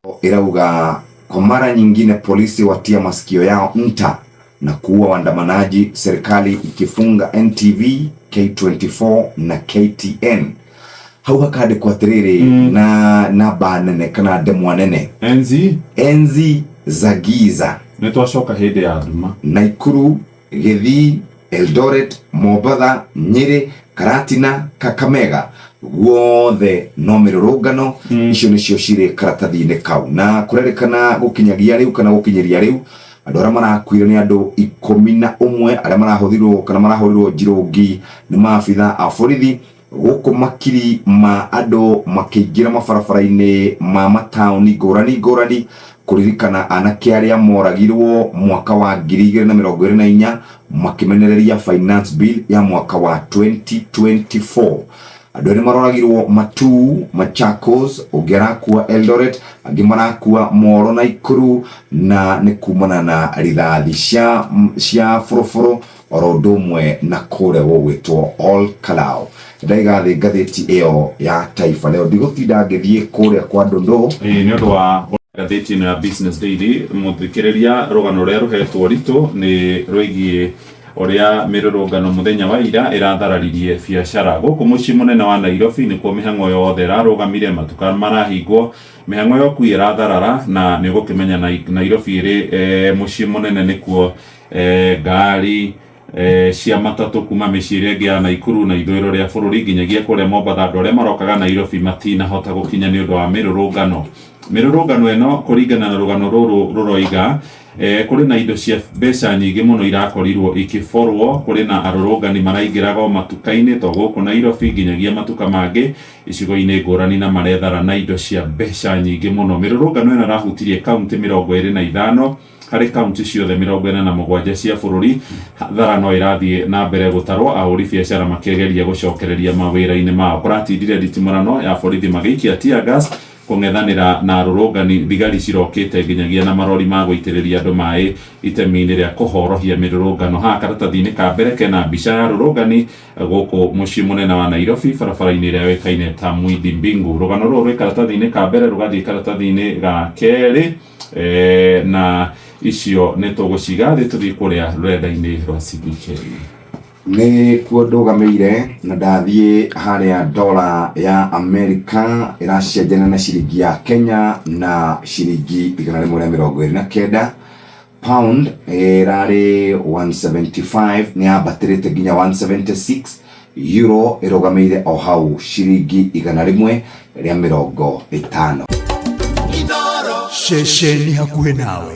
Ĩrauga kwa mara nyingine polisi watia masikio yao nta na kuua waandamanaji, serikali ikifunga NTV, K24 na KTN. Hau hakandĩkwo atĩrĩrĩ na namba nene kana ndemwa nene. Enzi. Enzi za giza. Nĩ twacoka hĩndĩ ya nduma. Naikuru, Gĩthii, Eldoret, Mombatha, Nyĩrĩ, Karatina, Kakamega guothe no mĩrũrũngano. Icio nĩcio cirĩ karatathi-inĩ kau, na kũrerĩkana gũkinyagia rĩu kana gũkinyĩria rĩu andũ arĩa marakuire nĩ andũ 11 arĩa marahũthirwo kana marahũrirwo njirũngi nĩ maabitha a borithi, gũkũ makiri ma andũ makĩingĩra mabarabara-inĩ ma mataũni ngũrani ngũrani kũririkana anake arĩa moragirwo mwaka wa 2024 makĩmenereria finance bill ya mwaka wa 2024. Andũ erĩ maroragirwo Matuu, Machakos, ũngĩ arakua Eldoret, angĩ marakua Moro Naikuru, na nĩ kumana na rithathi cia cia bũrũbũrũ oro ũndũ ũmwe na kũrĩa gũgwĩtwo Ol Kalou. Ndaiga thĩ ngathĩti ĩyo ya Taifa Leo, ndigũtinda ngĩthiĩ kũrĩa kwa Ndũndũ. Ĩĩ, nĩ ũndũ wa ngathĩti ĩno ya Business Daily, mũthikĩrĩria, rũgano rũrĩa rũhetwo ritũ nĩ rwĩgiĩ ũrĩa mĩrũrũngano mũthenya wa ira ĩrathararirie biacara gũkũ mũciĩ mũnene wa Nairobi. Nĩkuo mĩhang'o yothe ĩrarũgamire, matuka marahingwo, mĩhang'o ya ũkui ĩratharara, na nĩ ũgũkĩmenya Nairobi ĩrĩ mũciĩ mũnene nĩkuo ngari cia matatũ kuma mĩciĩ ĩrĩa ĩngĩ ya Naikuru na ithũĩro rĩa bũrũri nginyagia kũrĩa Mombatha, andũ arĩa marokaga Nairobi matinahota gũkinya nĩ ũndũ wa mĩrũrũngano. Mĩrũrũngano ĩno, kũringana na rũgano rũrũ rũroiga, kũrĩ na indo cia mbeca nyingĩ mũno irakorirwo ikĩborwo. Kũrĩ na arũrũngani maraingĩraga o matuka-inĩ, to gũkũ Nairobi, nginyagia matuka mangĩ icigo-inĩ ngũrani, na marethara na indo cia mbeca nyingĩ mũno. Mĩrũrũngano ĩno ĩrahutirie kaunti 25 harĩ kaunti ciothe 47 cia bũrũri. Thara no ĩrathiĩ na mbere gũtarwo, ahũri biacara makĩgeria gũcokereria mawĩra-inĩ mao. Kũratindire nditimũrano ya borithi magĩikia tear gas kũng'ethanĩra na arũrũngani. Thigari cirokĩte nginyagia na marori ma gũitĩrĩria andũ maĩ itemi-inĩ rĩa kũhorohia mĩrũrũngano. Haha karatathi-inĩ ka mbere kena mbica ya arũrũngani gũkũ mũciĩ mũnene wa Nairobi, barabara-inĩ ĩrĩa yũĩkaine ta Mwindi Mbingu. Rũgano rũrũ rwĩ karatathi-inĩ ka mbere, rũgathiĩ karatathi-inĩ ga kerĩ, na icio nĩ tũgũciga thĩ tũthiĩ kũrĩa rũrenda-inĩ rwa CBK. Nĩ kuo ndũgamĩire na ndathiĩ harĩa dola ya Amerika ĩracenjania na ciringi ya Kenya na ciringi 129. Pound ĩrarĩ 175, nĩ yambatĩrĩte nginya 176. Euro ĩrũgamĩire o hau ciringi 150. Ceceni hakuhĩ nawe.